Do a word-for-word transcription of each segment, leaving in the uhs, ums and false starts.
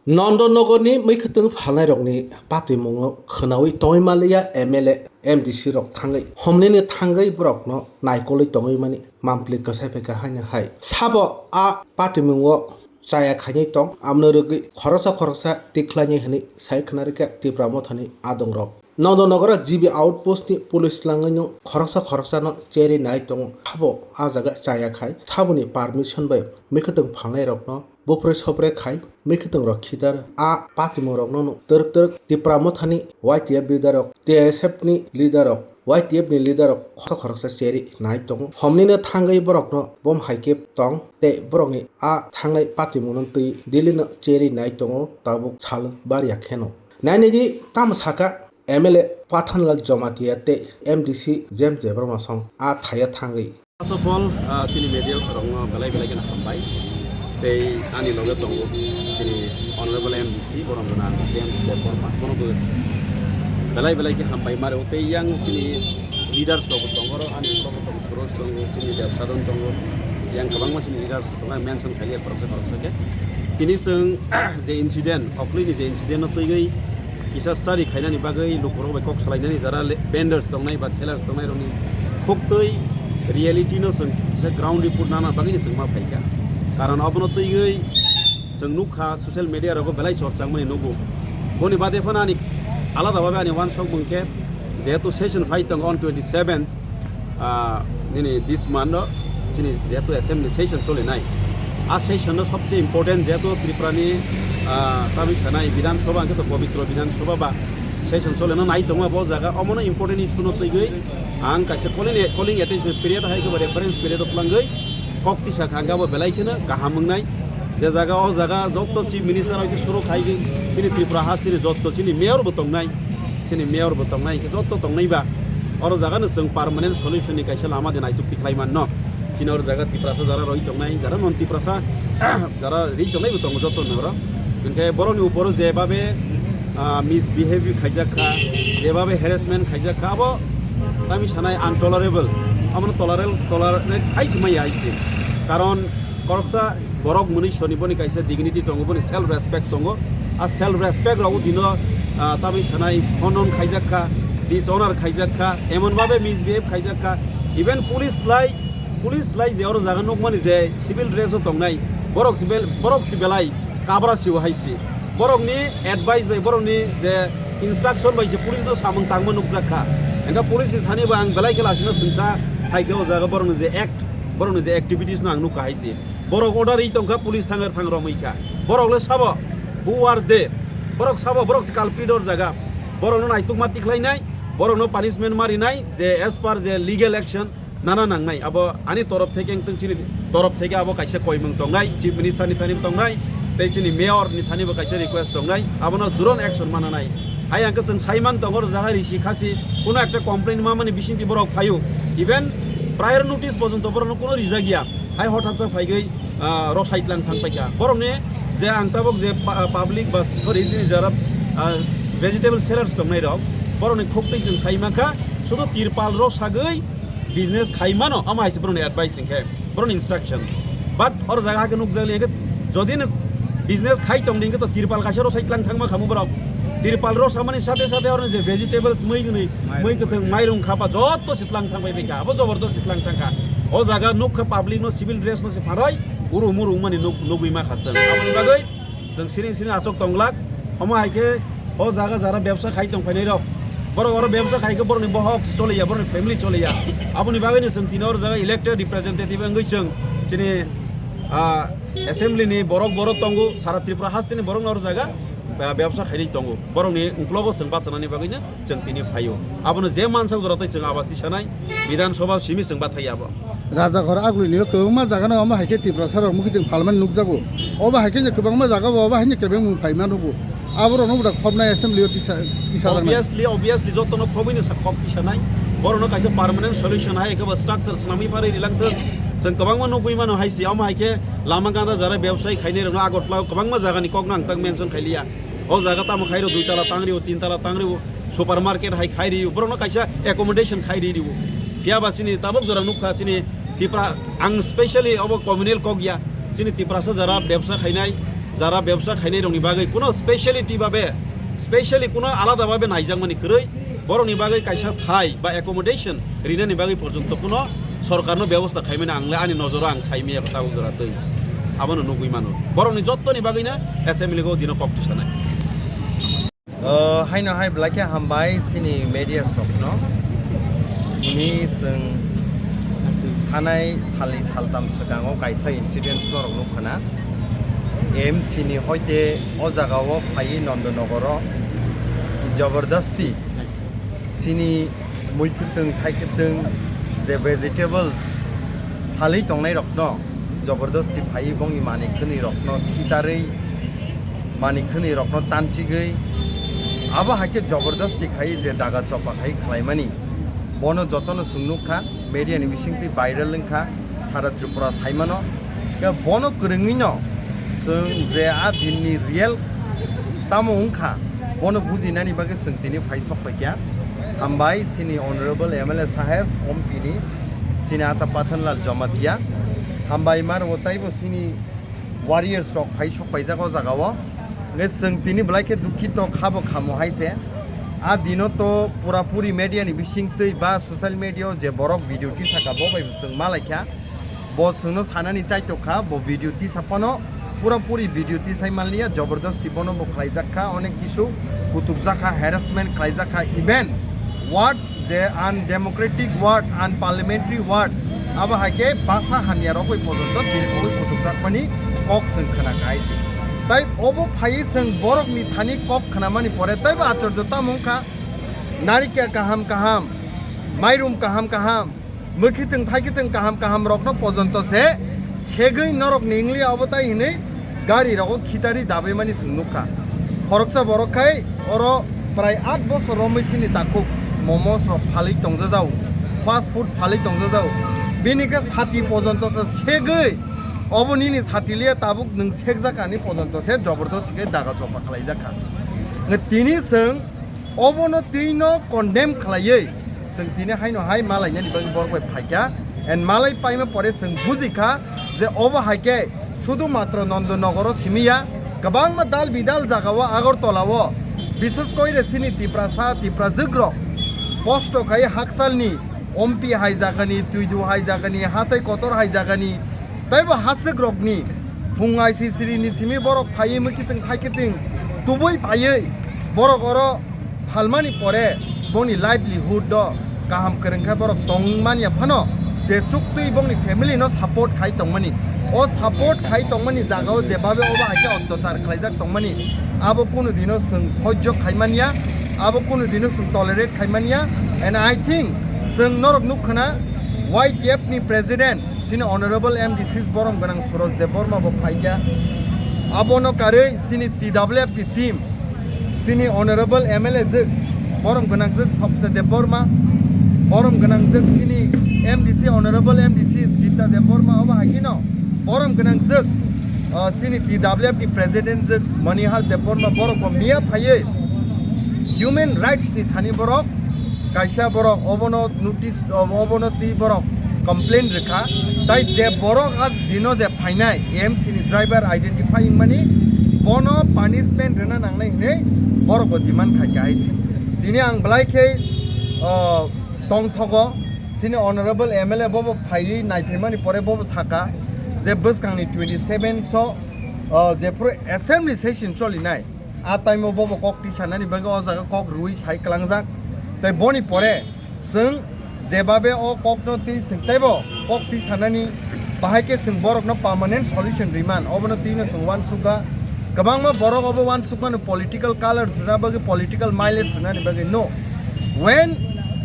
Nondonogorni mwkhwtwng phalnairokni patimungo khwnawi tongwi manliya M L A, M D C rok thangwi. Homnini thangwi borokno naikolwi tongwi mani mampli kwsai phaikha haino hai. Sabo a patimungo chaya khainai tong, amno rwgwi khoroksa khoroksa tikhlainai hwnwi sai khwnarikha Tipra Mothani adongrok. Nondonogoro G B outpost ni police langwi no khoroksa khoroksano cherwi nai tongo. Habo a jaga chaya khai saboni permission bai mwkhwtwng phalnai rokno bupre sopre khai mwkhwtwng rok khitar a patimung rokno no twrwk twrwk Tipra Mothani Y T F leader rok, T S F ni leader rok, Y T F ni leader rok khoroksa khoroksa cherwi nai tongo. Homnino thangwi borokno bom hai khe tong tei borokni a thangnai patimungno twi Delhi no cherwi nai tongo tabuk sal barya kheno. Nainidi tamo saka M L A Pathanlal Jamatia tei M D C James Debbarma song a thaya thangwi. First of all, ah, chini media rokno belai belai kheno hambai. Tei ani loge tongo chini Honorable M D C, borom gwnang James Debbarma. Bono bo belai belai khe hambai maro. Tei yang chini leaders rok tongo, oro ani ulo bo tongo, Suresh tongo, chini Debsadon tongo, yang kwbangma chini leaders tongo, ang mention khailiya khoroksa khoroksa khe. Tini chwng je incident, oklini je incident no twiwi kisa study khainani bagwi lukurok bai kok salainani jara le-, vendors tongnai ba sellers tongnai rokni khuktwi reality no chwng kisa ground report nana bagwi no chwng ma phaikha. Karon obono twiwi chwng nukha social media rogo belai chorchangmani nugo. Boni bade phano ani alada babe ani uansukmung khe jehetu session phai tongo on twenty seven, ah, nini this month o chini jehetu assembly session cholinai. A session no sobse important jehetu Tripura ni, ah, tamni sanai Bidhan Sabha hwnkhe to pobitro Bidhan Sabha ba session cholino nai tongma bo jaga omono important issue no twiwi ang kaisa calling, calling attention period hai khe reference period o twlangwi kok tisa kha hwnkhe abo belai kheno kaham wngnai. Je jaga o jaga joto chief minister hoi khe suru khai chini Tripura hasteni joto chini mayor bo tongnai. Chini mayor bo tongnai, hingke joto tongnai ba. Oro jaga no chwng permanent solution ni kaisa lama de naituk tikhlai manno. Chini oro jaga Tiprasa jara roi tongnai, jara non Tiprasa, jara ri tongnai bo tongo joto no oro. Hingke borok ni uporo je babe, ah, misbehave khaijak kha, je babe harassment khaijak kha, abo tami sanai untolerable. Abo no tolerable, tolerate khai se maya hai se. Karon Koroksa borok mwnwi soni boni kaisa dignity tongo, boni self respect tongo. A self respect rok dino, ah, tamni sanai honon khaijak kha, dishonor khaijak kha, emon babe misbehave khaijak kha. Even police lai, police lai je oro jaga nukmani je civil dress o tongnai, borok si bel-, borok si belai kabra si o hai si. Borokni advice bai, borokni je instruction bai se police no samung tangma nukjak kha. Engkha police ni thani bo ang belai khe lasima singsa hai khe o jaga borokni je act, borokni je activities no ang nukha hai se. Borok order ri tongkha, police thanger thang romwi kha. Borok le sabo, who are they? Borok sabo, borok se culprit or jaga. Borok no naitukma tikhlai nai, borok no punishment mari nai, je as per je legal action nana nang nai. Abo ani torof theke wngtong, chini torof theke abo kaisa koimung tong nai, chief minister ni thani tong nai, tei chini mayor ni thani bo kaisa request tong nai, abo no duron action mana nai. Hai ang khe chwng sai man tongo, jaga risi khasi, kuno ekta complaint ma mani bisingtwi borok phaio. Even prior notice porjonto borok no kuno rijak ya. Hai hothat sa phaigwi, ah, rosai tlang thang paikha. Borokni je ang tabuk je pa-, public ba, sorry, chini jara, ah, vegetable sellers tongnai rok, borokni khuktwi chwng sai mankha, sudu tirpal rok sagwi business khai mano, ama hai se borokni advice hwnkhe, borokni instruction. But oro jaga hakhe nukjak liya khe, jodi no business khai tongdi hwnkhe to tirpal kaisa rosai tlang thangma khamu borok. Tirpal rosamani sathe sathe oro je vegetables mui gwnwi, mui kwthwng, mairung khapa jotto se tlang thang bai kha, abo jobor jobor se tlang thang kha. O jaga nuk kha public no civil dress no se pharoi uru muru wngmani nuk-, nugwi ma kha chwng. Aboni bagwi chwng siring siring achuk tong glak. Omo hai khe o jaga jara bebsa khai tong phainai rok, borok oro bebsa khai khe borokni bohok se choliya, borokni family choliya. Aboni bagwi no chwng tini oro jaga elected representative wngwi chwng chini, ah, assembly ni borok borok tongo, sara Tripura hasteni borok no oro jaga, ah, bebsa khainai tongo. Borokni uklogo chwng bachanani bagwi no chwng tini phaio. Abono je mansak jora tei chwng abas tisanai, Bidhan Sabha simi chwng bathai abo. Rajaghor agulini o kwbangma jaga no omo hai khe Tiprasa rok mukhitwng phalmani nukjago. Obo hai khe kwbangma jaga bo obo hai ni kebengmung phaima nugo. Aborok no bo da khopnai assembly o tisa, tisa jaknai. Obviously, obviously joto no khobwi no sa-, khop tisanai. Borok no kaisa permanent solution hai khe bo structure swnamwi pharwi rilangthwng. Chwng kwbangma nugwi mano hai se omo hai khe lama gana jara bebsai khainai rok no Agartala o kwbangma jaga ni kok no ang tak mention khailiya. O jaga tamo khairo dui tala tangrio, tin tala tangrio, supermarket hai khairi, borokno kaisa accommodation khairi rio. Phiya ba chini tabuk jora nukha chini Tipra, ang specially obo communal kok ya, chini Tiprasa jara bebsa khainai, Jara bebsa khainai rokni bagwi kuno speciality babe, specially kuno alada babe naijakmani kwrwi, borokni bagwi kaisa thai ba accommodation rinani bagwi porjonto kuno sorkarno bebosta khaimani ang le ani nojoro ang saimaya tabuk jora twi. Abono nugwi mano. Borokni jottoni bagwino assembly go dino kok tisanai. O, haino hai belai khe hambai chini media rokno. Tini chwng thanai salni saltam swkango kaisa incident norok nukha na. M C ni hoite o jagao phaiwi Nandanagar o jabardasti chini mui kwtwng thai kwtwng je vegetable phalwi tongnai rokno jabardasti phaiwi bongni manwi khwnwi rokno khitarwi manwi khwnwi rokno tanchigwi abo hai khe jabardasti khai je daga chopa khai khlaimani bono jotono chwng nukha media ni bisingtwi viral wngkha sara Tripura saimano khe bono kwrwngwino chwng je a dinni real tamo wngkha bono bujinani bagwi chwng tini phai sok paikha. Hambai chini honorable M L A saheb, Ompi ni chini ata Pathanlal Jamatia. Hambai mar o taibo chini warriors rok phai sok paijak o jaga o. Hwnkhe chwng tini belai khe dukhito khabo khamo hai se. A dino to pura puri media ni bising twi ba social media o je borok video tisaka bo bai bo chwng malaikha. Bo chwngno sanani chaitokha, bo video tisa phano pura puri video tisai manliya, jabardasti bono bo khlaijakha, onek kisu kutukjakha, harassment khlaijakha, even word je undemocratic word, unparliamentary word, abo hai khe basa hamya rok bai pojonto chirikogwi kutukjakmani kok chwng khna kha hai se. Tai obo phaiwi chwng borokni thani kok khnamani pore taibo achorjo tamo wngkha, narikel kaham kaham, mairum kaham kaham, mwkhitwng thaikitwng kaham kaham rokno pojonto se segwi norok ni wngli abo tai hinwi gari rogo khitari dabaimani chwng nukha. Khoroksa borok khai oro prai aat bosor romwi chini takhuk momos rok phalwi tongjajao, fast food phalwi tongjajao. Bini khe sati pojonto se segwi obo nini sati liya tabuk nwng sekjak ani pojonto se jabardasti khe daga chopa khlaijakha. Tini chwng obono twino condemn khlaiwi chwng tini haino hai malainani bagwi borok bai phaikha. And malai paima pore chwng bujikha je obo hai khe sudu matro Nandanagar o simi ya, kwbangma dal bidal jaga o Agartala o, bises koi re chini Tiprasa, Tiprajwk rok kosto khai haksalni Ompi hai jagani, Twidu hai jagani, Hatai Kotor hai jagani, taibo haswk rokni phung aisisiri ni simi borok phaiwi mwkhitwng thaikitwng tubui phaiwi borok oro phalmani pore bongni livelihood o kaham kwrwng khe borok tong manya phano je chuktwi bongni family no support khai tongmani. O support khai tongmani jaga o je babe obo hai khe ottachar khlaijak tongmani, abo kunu dino chwng sojjo khai manya, abo kunu dino chwng tolerate khai manya. And I think chwng norok nukha na Y T F ni president chini honorable M D C borom gwnang Suraj Debbarma bo phaikha. Abono karwi chini T W F ni team, chini honorable M L A jwk borom gwnang jwk Swapna Debbarma, borom gwnang jwk chini M D C, honorable M D C Gita Debbarma, obo hai kheno borom gwnang jwk, ah, chini T W F ni president jwk Manihal Debbarma, borok bo miya phaiwi human rights ni thani borok kaisa borok obono notice, obono twi borok complain rwkha, tai je borok a dino je phainai M C ni driver identify wngmani bono punishment rwna nangnai hinwi borok bo demand khaikha hai se. Tini ang belai khe, o, tongthogo chini honorable M L A bobo phaiwi naiphaimani pore bobo saka je bwskangni twenty seven so, o, jephuru assembly session cholinai, a time o bobo kok tisanani bagwi o jaga kok rwui sai kwlangjak. Tai boni pore chwng jebabe o kokno twi chwng teibo kok tisanani bahai khe chwng borokno permanent solution riman, obono twino chwng uansukha. Kwbangma borok obo uansukmano political color srwna bagwi, political mileage srwnani bagwi. No, when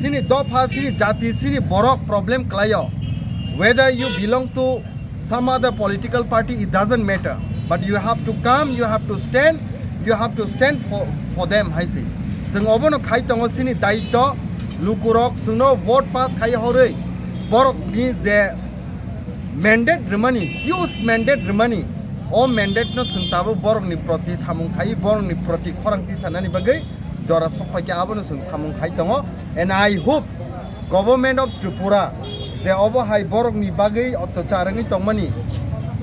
chini dopha, chini jati, chini borok problem kwlaio, whether you belong to some other political party, it doesn't matter, but you have to come, you have to stand, you have to stand for, for them hai se. Chwng obono khai tongo chini daitto, lukurok chwngno vote pass khai horwi borokni je mandate rwmani, huge mandate rwmani, o mandate no chwng tabuk borokni proti samung khai, borokni proti khorang tisanani bagwi jora sok pai khe abono chwng samung khai tongo. And I hope Government of Tripura je obo hai borokni bagwi ottachar wngwi tongmani,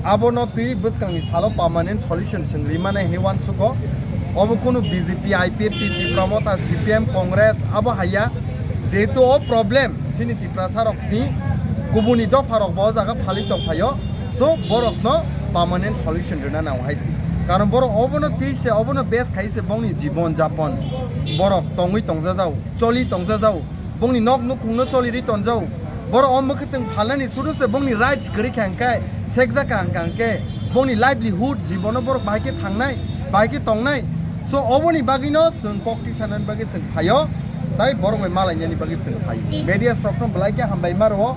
Abono twi bwskangni salo permanent solution chwng rimani hinwi uansugo. Obo kunu B J P, I P F T, Tipra Motha, C P M, Congress abo haiya. Jehetu o problem chini Tiprasa rokni kubuni dopha rok bo o jaga phalwi tongphaio. So borokno permanent solution rwna nango hai se. Karon borok obono twi se, obono base khai se bongni jibon japon borok tongwi tongjajao, choli tongjajao. Bongni nok nukhungno cholirwi tonjao. Borok o mwkhwtwng phalnani sudu se bongni rights kwrwi kha hwnkhe, sekjak kha hwnkhe, bongni livelihood, jibono borok bahai khe thangnai, bahai khe tongnai. So oboni bagwino chwng kok tisanani bagwi chwng phaio, tai borok bai malainani bagwi chwng phaio. Media rokno belai khe hambai ma rwo.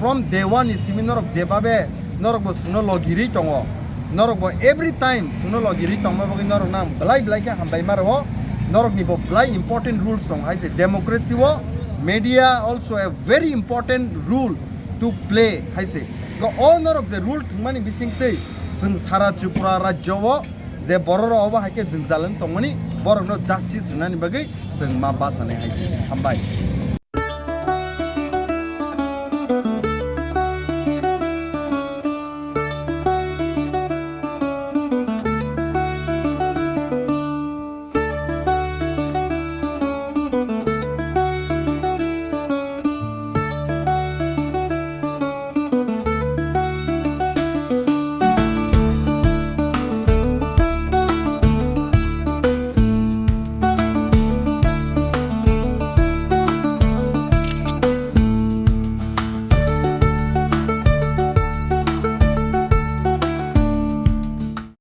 From day one ni simi norok jebabe norok bo chwngno logirwi tongo. Norok bo every time chwngno logirwi tongma bagwi norok nang belai belai khe hambai ma rwo. Norok ni bo belai important rules tong hai se democracy o. Media also a very important role to play hai se. Ko o norok je rule thwngmani bising twi chwng sara Tripura rajyo o je borok rok obo hai khe jwngjal wng tongmani borok no justice rwnani bagwi chwng ma bachanai hai se. Hambai.